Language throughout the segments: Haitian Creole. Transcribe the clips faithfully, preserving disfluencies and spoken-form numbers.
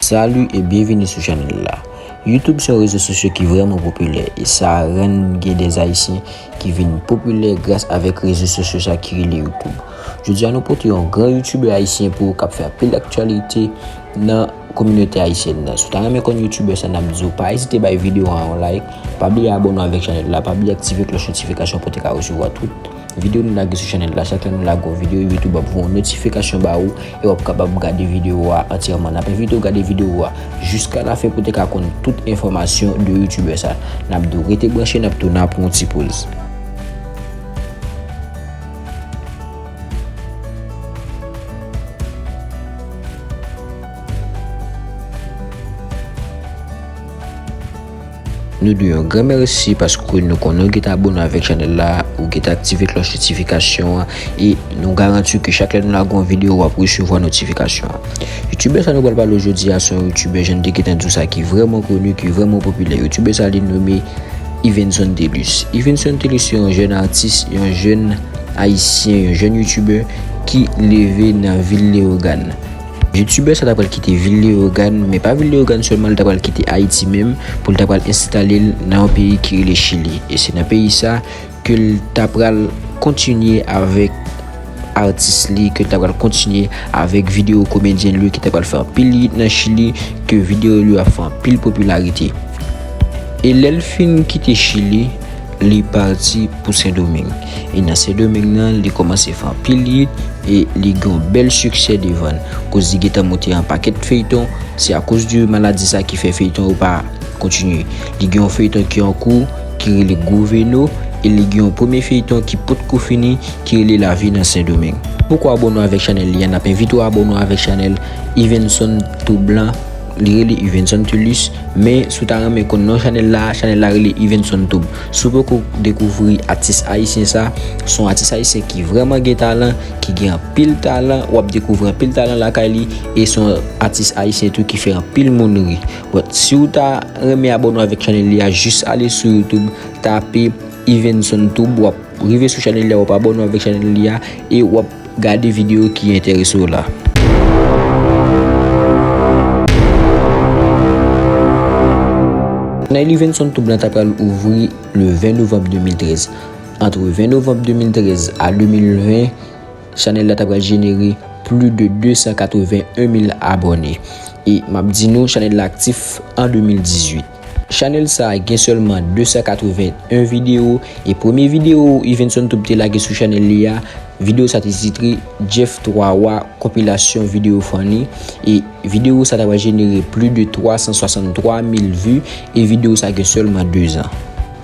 Salut e byenvini sou chanèl la. YouTube se yon rezo sosyo ki vrèman popilè e sa rann gen dè Ayisyen ki vin popilè gras avèk rezo sosyo sa ki rele YouTube. Jodi a nou pote yon gran youtubè ayisyen pou ou k ap fè anpil aktyalite nan kominote ayisyèn nan. Si w ta renmen konn youtubè sa n ap di w pa ezite bay videyo a yon like, pa bliye abòne avèk chanèl la, pa bliye aktive klòch notifikasyon pou w te ka resevwa tout videyo nou lage sou chanèl la. Chak lè nou lage yon videyo, YouTube ap voye yon notifikasyon ba ou e w ap kapab gade videyo a antyèman. N ap envite w gade videyo a jiska lafen pou w te ka konn tout enfòmasyon de youtubè sa. N ap di w rete branche, n ap tounen apre yon ti poz. Nou di w yon gran mèsi paske nou konnen w gentan abòne avèk chanèl la, ou gentan aktive klòch notifikasyon an, e nou garanti w ke chak lè nou lage yon videyo, w ap resevwa notifikasyon an. Youtubè sa nou pral pale w jodi a, se yon youtubè, jan n te gentan di w sa, ki vrèman koni, ki vrèman popilè. Youtubè sa, li nonmen Yvenson Telus. Yvenson Telus se yon jèn atis, yon jèn ayisyen, yon jèn youtubè ki leve nan vil Leyogàn. Youtubè sa ta pral kite vil Leyogàn, men pa vil Leyogàn sèlman, li ta pral kite Ayiti menm pou li ta pral enstale l nan yon peyi ki rele Chili. E se nan peyi sa ke l ta pral kontinye avèk atis li, ke l ta pral kontinye avèk videyo komedyen li ki ta pral fè anpil hit nan Chili, ke videyo li ap fè anpil popilarite. E lè l fin kite Chili, li pati pou Sendomeng. E nan Sendomeng nan, li kòmanse fè anpil hit e li gen yon bèl siksè devan l. Koz li gentan monte yon pakèt feyton, se akoz de maladi sa ki fè feyton yo pa kontinye. Li gen yon feyton ki an kou, ki rele Gouveno, e li gen yon premye feyton ki potko fini, ki rele Lavi nan Sendomeng. Poko abòne avèk chanèl li a, n ap envite w abòne avèk chanèl Yvenson Tube lan, li rele Yvenson Tulus, men si w ta renmen konn non chanèl la, chanèl la rele Yvenson Tube. Si w poko dekouvri atis ayisyen sa, se yon atis ayisyen ki vrèman gen talan, ki gen anpil talan, w ap dekouvri anpil talan lakay li, e se yon atis ayisyen tou ki fè anpil moun ri. But, si w ta renmen abòne avèk chanèl li a, jis ale sou YouTube, tape Yvenson Tube, w ap rive sou chanèl li a, w ap abòne avèk chanèl li a, e w ap gade videyo ki enterese w la. Chanèl Yvenson Tube lan ta pral ouvri le ven novanm de mil trèz. Ant ven novanm de mil trèz a de mil ven, chanèl la ta pral jenere plis de de san katreven en mil abòne. E m ap di nou, chanèl la aktif an de mil dizuit. Chanèl sa a gen sèlman de san katreven en videyo, e premye videyo Yvenson Tube te lage sou chanèl li a, videyo sa te titre Jeff Twa Wa, konpilasyon videyo funny, e videyo sa ta pral jenere plis de twa san swasanntwa mil vi, e videyo sa gen sèlman de zan.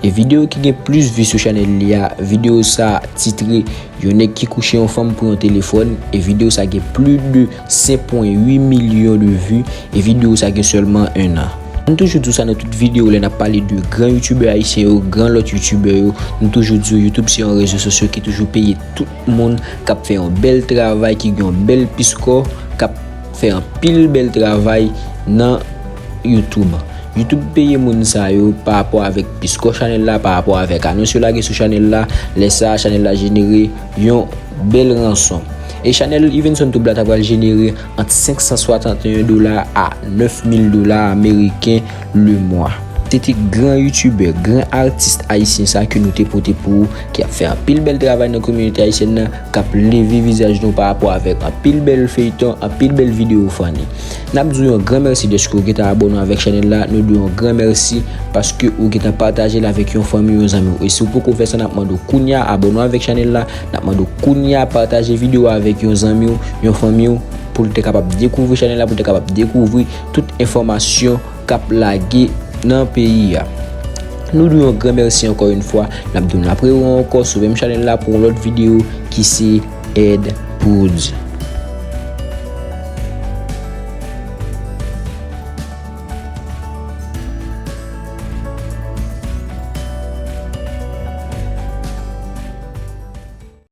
E videyo ki gen plis vi sou chanèl li a, videyo sa titre Yon nèg ki kouche yon fanm pou yon telefòn, e videyo sa gen plis de senk pwen uit milyon de vi, e videyo sa gen sèlman en an. Nou toujou di w sa nan tout videyo lè n ap pale de gran youtubè ayisyen yo, gran lòt youtubè yo, nou toujou di w YouTube se yon rezo sosyo ki toujou peye tout moun k ap fè yon bèl travay, ki gen yon bèl piskò, k ap fè anpil bèl travay nan YouTube. YouTube peye moun sa yo pa rapò avèk piskò chanèl la, pa rapò avèk anons yo lage sou chanèl la. Lè sa a, chanèl la jenere yon bèl ranson. E chanèl Yvenson Tube la ta pral jenere ant senk san swasanteyen dola a nèf mil dola ameriken le mwa. Se te gran youtubè, gran atis ayisyen sa ke nou te pote pou ou, ki ap fè anpil bèl travay nan kominote ayisyèn nan, k ap leve vizaj nou pa rapò avèk anpil bèl feyton, anpil bèl videyo funny. N ap di w yon gran mèsi dèske w gentan abòne avèk chanèl la. Nou di w yon gran mèsi paske ou gentan pataje l avèk yon fanmi, yon zanmi w. E si w poko fè sa, n ap mande w kounye a abòne avèk chanèl la. N ap mande w kounye a pataje videyo a avèk yon zanmi w, yon fanmi w, pou l te kapab dekouvri chanèl la, pou l te kapab dekouvri tout enfòmasyon k ap lage nan peyi a. Nou di w yon gran mèsi ankò yon fwa. N ap di w n ap rewè ankò sou menm chanèl la pou yon lòt videyo ki se Ed Prodz.